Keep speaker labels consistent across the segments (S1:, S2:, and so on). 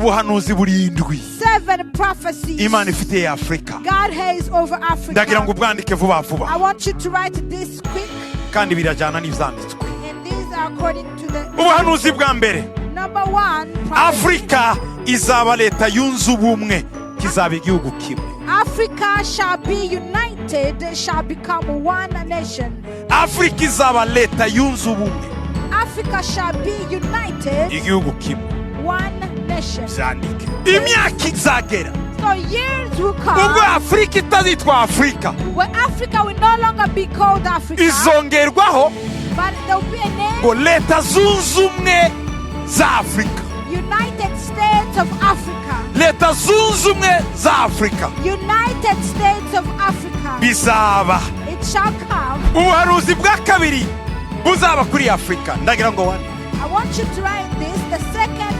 S1: Ubuhanuzi burindwi
S2: Seven prophecies
S1: Imana ifitiye Afurika.
S2: God has over
S1: Ndagira ngo
S2: Africa.
S1: ubwandike vuba vuba.
S2: I want you to write this quick,
S1: Kandi birajyana n'ibyanditswe.
S2: And these are according to the
S1: Ubuhanuzi bwa mbere:
S2: number one prophecy.
S1: Afurika izaba leta yunze ubumwe, kizaba igihugu kimwe.
S2: Africa shall be united, shall become one nation.
S1: Afurika izaba leta yunze ubumwe,
S2: Africa shall be united,
S1: igihugu kimwe.
S2: One nation.
S1: Byandike. Imyaka izagera
S2: So years will
S1: ubwo
S2: come
S1: Afurika itazitwa Afurika,
S2: where Africa will no longer be called Africa,
S1: izongerwaho
S2: but there will be a name,
S1: ngo Leta Zunze Ubumwe za Afurika.
S2: United States of Africa.
S1: Leta Zunze Ubumwe za Afurika.
S2: United States of Africa.
S1: Bizaba.
S2: It shall come.
S1: Ubuhanuzi bwa kabiri buzaba kuri Afurika, ndagira ngo wandike.
S2: I want you to write this. The second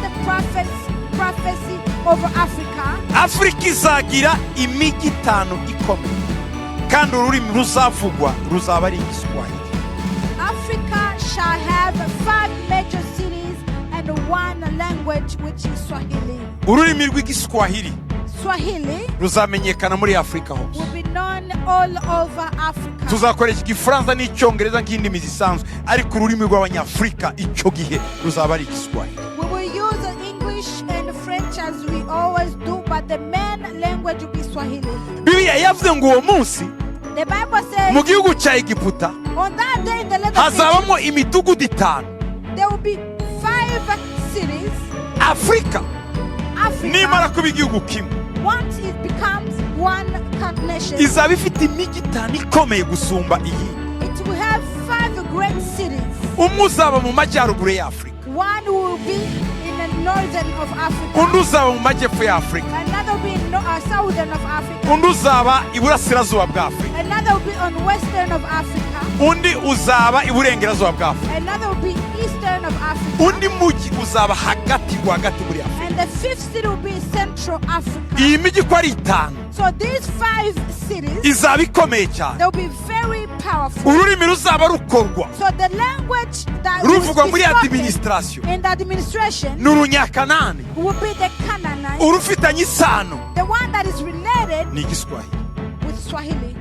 S2: prophecy over Africa.
S1: Afurika izagira imijyi itanu ikomeye, kandi ururimi ruzavugwa ruzaba ari Igiswahili.
S2: Africa shall have five major cities and one language, which is Swahili.
S1: Ururimi rw'Igiswahili
S2: Swahili
S1: ruzamenyekana muri Afurika hose.
S2: Will be known all over Africa.
S1: Tuzakoresha Igifaransa n'Icyongereza nk'indimi zisanzwe, ariko ururimi rw'Abanyafurika icyo gihe ruzaba ari Igiswahili.
S2: We will use English and French as we always do, but the main language will be Swahili.
S1: Bibiliya yavuze ngo uwo munsi
S2: The Bible says
S1: mu gihugu cya Egiputa
S2: on that day in the land of Egypt,
S1: hazabamo imidugudu itanu.
S2: There will be five cities.
S1: Afurika nimara
S2: Africa,
S1: kuba igihugu kimwe,
S2: once it becomes one nation,
S1: izaba ifite imijyi itanu ikomeye gusumba iyi.
S2: It will have five great cities.
S1: Umwe uzaba mu majyaruguru ya Afurika,
S2: One will be in the northern of Africa.
S1: Undi uzaba mu majyepfo ya Afurika,
S2: Another will be in southern of Africa.
S1: Undi uzaba iburasirazuba bwa Afurika,
S2: Another will be on western of Africa.
S1: Undi uzaba iburengerazuba bwa Afurika,
S2: Another will be eastern of Africa.
S1: Undi mujyi uzaba hagati rwagati muri Afurika.
S2: And the fifth city will be Central Africa.
S1: Iyi mijyi uko ari itanu
S2: So these five cities,
S1: izaba ikomeye cyane.
S2: They'll be very powerful.
S1: Ururimi ruzaba rukorwa,
S2: So the language that will
S1: ruvugwa
S2: be
S1: muri
S2: spoken
S1: administration,
S2: in the administration
S1: ni Urunyakanani.
S2: Will be the Canaanite,
S1: Urufitanye isano
S2: the one that is related
S1: ni Igiswahili.
S2: With Swahili.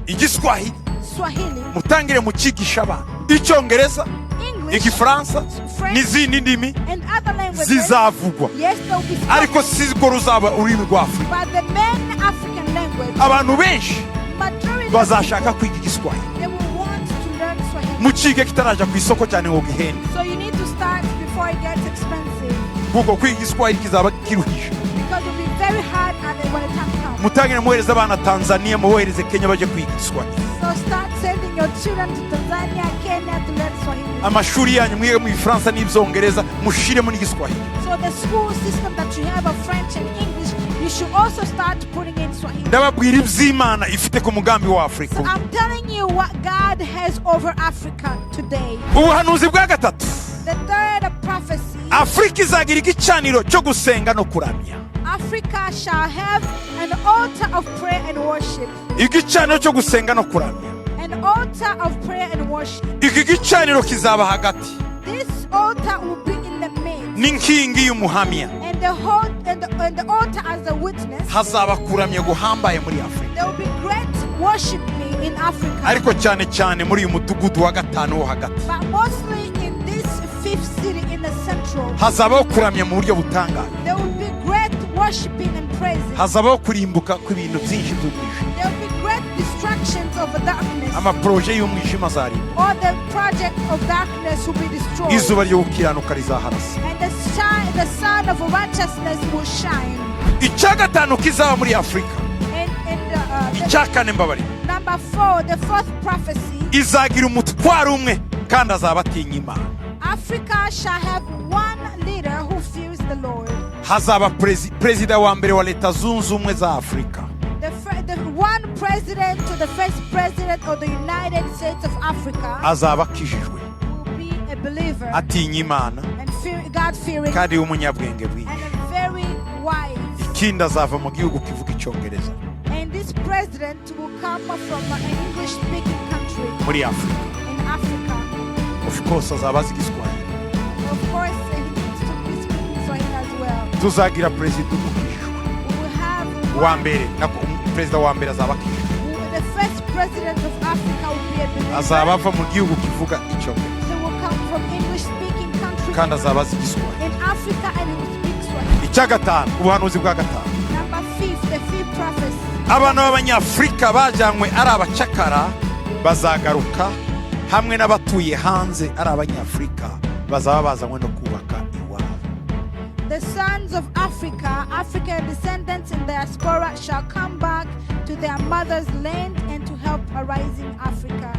S1: Igiswahili.
S2: Swahili,
S1: Mutangire mukigisha abana Icyongereza,
S2: English,
S1: Igifaransa
S2: French,
S1: n'izindi ndimi
S2: and other languages.
S1: zizavugwa,
S2: Yes, they'll be spoken.
S1: ariko sirwo ruzaba ururimi rwa Afurika.
S2: But the main African language,
S1: Abantu benshi
S2: majority of
S1: bazashaka
S2: people,
S1: kwiga Igiswahili.
S2: They will want to learn Swahili.
S1: Mukige kitaraja ku isoko cyane ngo gihende,
S2: So you need to start before it gets expensive,
S1: kuko kwiga Igiswahili kizaba kiruhije.
S2: Because it will be very hard and then when the time comes.
S1: Mutangire muhereze abana Tanzania, mubohereze Kenya bajye kwiga Igiswahili.
S2: So start sending your children to Tanzania, Kenya to learn Swahili.
S1: Amashuri yanyu mwige mu Gifaransa n'Ibyongereza, mushiremo n'Igiswahili.
S2: So the school system that you have of French and English, you should also start putting in Swahili.
S1: Ndababwira iby'Imana ifite ku mugambi wa Afurika.
S2: So I'm telling you what God has over Africa today.
S1: Ubuhanuzi bwa gatatu:
S2: The third prophecy:
S1: Afurika izagira igicaniro cyo gusenga no kuramya.
S2: Africa shall have an altar of prayer and worship.
S1: Igicaniro cyo gusenga no kuramya.
S2: An altar of prayer and worship.
S1: Iki gicaniro kizaba hagati
S2: This altar will be in the midst.
S1: N'inkingi y'umuhamya.
S2: And the whole and the altar as a witness.
S1: Hazaba kuramya guhambaye muri Afurika,
S2: There will be great worshiping in Africa.
S1: ariko cyane cyane muri uyu mudugudu wa gatanu wo hagati.
S2: But mostly in this fifth city in the central.
S1: Hazabaho kuramya mu buryo butangaje.
S2: There will be great worshiping and praising.
S1: Hazabaho kurimbuka kw'ibintu byinshi by'umwijima.
S2: There will be great destructions of darkness.
S1: Amaporoje y'umwijima azarimbuka.
S2: All the project of darkness will be destroyed.
S1: Izuba ryo gukiranuka rizaharasa.
S2: And the sun of righteousness will shine.
S1: Icya gatanu kizaba muri Afurika,
S2: And
S1: icya kane, mbabarira,
S2: number four, the fourth prophecy:
S1: izagira umutwaro umwe kandi azaba atinya Imana.
S2: Africa shall have one leader who fears the Lord.
S1: Hazaba perezida wa mbere wa Leta Zunze Ubumwe za Afurika
S2: The one president to the first president of the United States of Africa
S1: azaba akijijwe,
S2: will be a believer
S1: atinya Imana,
S2: and fear, God fearing
S1: kandi w'umunyabwenge bwinshi.
S2: And a very wise.
S1: Ikindi, azava mu gihugu kivuga Icyongereza
S2: And this president will come from an English speaking country
S1: muri Afurika.
S2: In Africa.
S1: Of course azaba azi Igiswahili.
S2: Of course, he needs to be speaking Swahili as well.
S1: Tuzagira perezida umukijijwe
S2: We will have
S1: wa
S2: one,
S1: mbere, nako perezida wa mbere azaba akijijwe.
S2: The first president of Africa will be a believer.
S1: Azaba ava mu gihugu kivuga icyongereza
S2: They will come from English-speaking countries
S1: kandi azaba azi igiswahili.
S2: In Africa and he will speak Swahili.
S1: Icya gatanu, ubuhanuzi bwa gatanu,
S2: Number fifth, the fifth prophecy.
S1: Abana b'abanyafurika bajyanywe ari abacakara bazagaruka hamwe n'abatuye hanze ari abanyafurika bazaba bazanywe no kubaka iwabo.
S2: The sons of Africa, African descendants in diaspora, shall come back to their mother's land and to help arising Africa.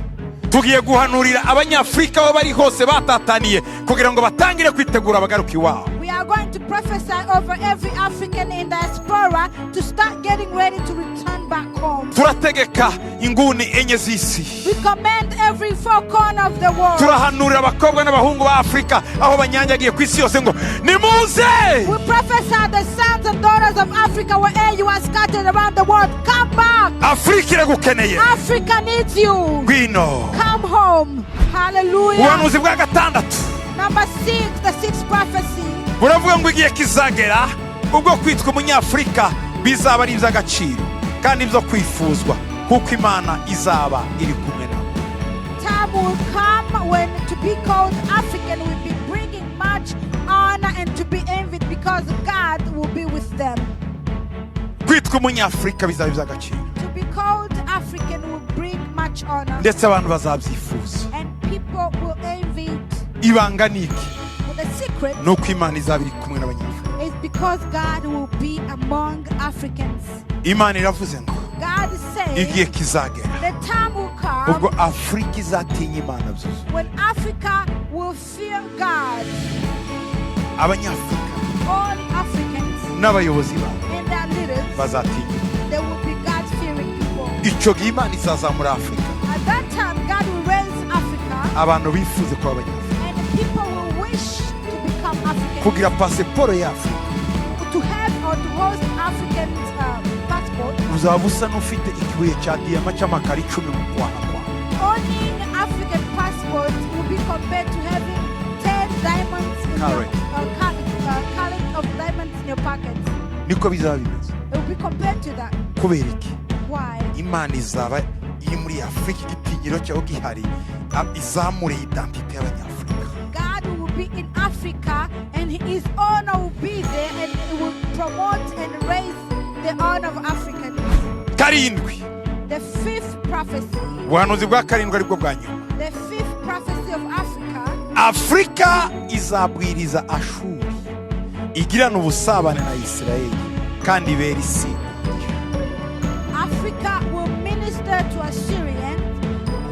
S1: Tugiye guhanurira abanyafurika aho bari hose batataniye kugira ngo batangire kwitegura bagaruka iwabo.
S2: We are going to prophesy over every African in diaspora to start getting ready to return back home.
S1: Turategeka inguni enye z'isi.
S2: We command every four corner of the world.
S1: Turahanurira abakobwa n'abahungu ba Afurika aho banyanyagiye ku isi yose ngo nimuze.
S2: We prophesy the sons and daughters of Africa, wherever you are scattered around the world, come back.
S1: Afurika iragukeneye.
S2: Africa needs you.
S1: Ngwino.
S2: Come home. Hallelujah.
S1: Ubuhanuzi bwa gatandatu
S2: Number six, the sixth prophecy.
S1: Buravuga ngo igihe kizagera ubwo kwitwa umunyafurika bizaba ari iby'agaciro kandi ibyo kwifuzwa kuko Imana izaba iri kumwe nabo.
S2: Time will come when to be called African will be bringing much honor and to be envied because God will be with them.
S1: Kwitwa umunyafurika bizaba iby'agaciro
S2: To be called African will bring much honor
S1: ndetse abantu bazabyifuza.
S2: And people will envy it.
S1: Ibanga ni iki?
S2: But the secret
S1: Ni uko Imana izaba iri kumwe n'abanyafurika.
S2: Is because God will be among Africans.
S1: Imana iravuze ngo
S2: God is saying
S1: igihe kizagera
S2: the time will come
S1: ubwo Afurika izatinya Imana byuzuye.
S2: When Africa will fear God.
S1: Abanyafurika
S2: All Africans
S1: n'abayobozi babo
S2: and their leaders,
S1: bazatinya.
S2: They will be God-fearing people.
S1: Icyo gihe Imana izazamura Afurika,
S2: At that time, God will raise Africa,
S1: abantu bifuze kuba abanyafurika,
S2: and the people will wish to become Africans,
S1: kugira pasiporo y'Afurika
S2: to have or to host African passport.
S1: Uzaba usa n'ufite ikibuye cya diyama cy'amakara 10 mu kwaha kwawe.
S2: Owning African passport will be compared to having 10 diamonds in your
S1: Carat.
S2: Carat of diamonds in your pocket.
S1: Niko bizaba bimeze.
S2: It will be compared to that.
S1: Kubera iki?
S2: Why?
S1: Imana izaba iri muri Afurika, igitinyiro cyaho gihari, izamure identité y'abanyafurika.
S2: God will be in Africa and his honor will be there and it will promote and raise the honor of Africans.
S1: Karindwi,
S2: The fifth prophecy,
S1: ubuhanuzi bwa karindwi aribwo bwa nyuma,
S2: the fifth prophecy of Africa,
S1: Afurika izabwiriza Ashuri igirana ubusabane na Isirayeli kandi ibera isi umugisha.
S2: Africa will minister to Assyrians,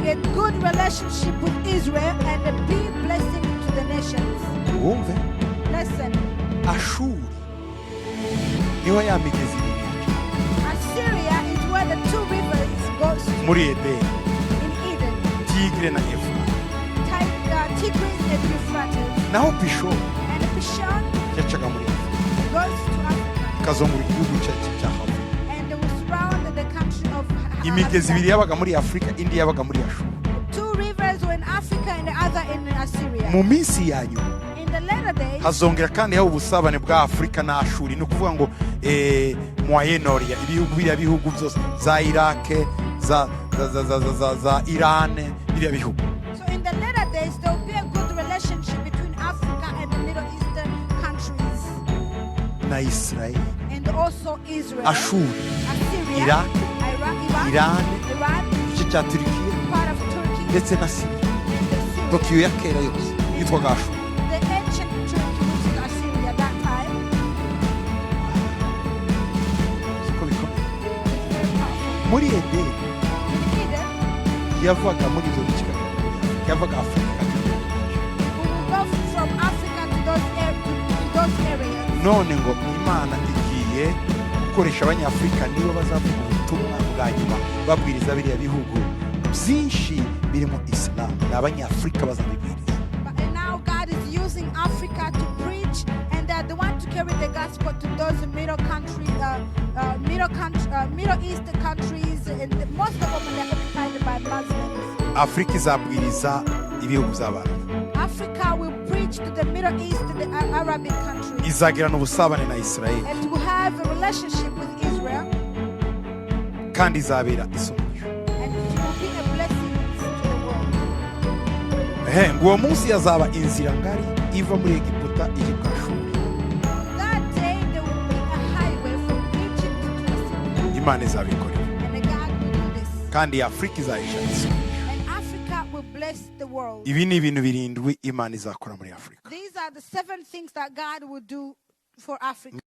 S2: get good relationship with Israel, and be blessing to the nations.
S1: Wumve.
S2: Listen,
S1: Ashuri niho ya migezi ibiri yaca.
S2: Assyria is where the two rivers goes to
S1: Muri Edeni,
S2: in Eden,
S1: Tigre na Efurate.
S2: Tigris and Euphrates.
S1: Naho Pishoni
S2: And Pishon
S1: yacaga muri Afurika,
S2: goes to Africa.
S1: ikazungura igihugu cya Havila.
S2: And they will surround the country of
S1: Imigezi ibiri
S2: Havilah.
S1: yabaga muri Afurika, indi yabaga muri Ashuri.
S2: Two rivers were in Africa and the other in Assyria.
S1: Mu minsi ya nyuma
S2: In the later days,
S1: hazongera kandi haba ubusabane bwa Afurika na Ashuri, ni ukuvuga ngo Moyen-Orient, ibihugu biriya bihugu byose za Irake, za Irane, biriya bihugu.
S2: So in the later days, there will be a good relationship between Africa and the Middle Eastern countries
S1: Na Isirayeli,
S2: and also Israel,
S1: Ashuri,
S2: Assyria,
S1: Iraq,
S2: Iraq, Iran,
S1: Iran,
S2: Iran,
S1: igice cya Turikiya
S2: part of Turkey,
S1: ndetse na Siriya.
S2: And the Syria.
S1: Tokiyo ya kera yose yitwaga Ashuri.
S2: The ancient Turkey, which is Assyria that time,
S1: Siko bikomeye?
S2: It's very powerful.
S1: Muri Edeni,
S2: In Eden,
S1: yavaga muri ibyo bice ikagera muri Afurika, yavaga Afurika ikajya muri ibyo bice.
S2: We will go from Africa to those areas.
S1: None ngo Imana igiye gukoresha abanyafurika, nibo bazavuga ubutumwa bwa nyuma babwiriza biriya bihugu byinshi birimo Isilamu, ni abanyafurika bazabibwiriza.
S2: But and now God is using Africa to preach, and they're the one to carry the gospel to those Middle East countries, and most of them are occupied by Muslims.
S1: Afurika izabwiriza ibihugu by'Abarabu.
S2: Africa will preach reach to the Middle East and the Arabic countries.
S1: Izagirana ubusabane na Isirayeli.
S2: And to have a relationship with Israel.
S1: Kandi izabera isi umugisha.
S2: And it will be a blessing to the world.
S1: Ehe, ngo uwo munsi hazaba inzira ngari iva muri Egiputa ijya i Bwashuri.
S2: That day there will be a highway from Egypt to Assyria.
S1: Imana izabikorera.
S2: And God will do this.
S1: Kandi Afurika izahesha isi umugisha.
S2: And Africa will bless the world.
S1: Ibi ni ibintu birindwi Imana izakora muri Afurika.
S2: These are the seven things that God will do for Africa.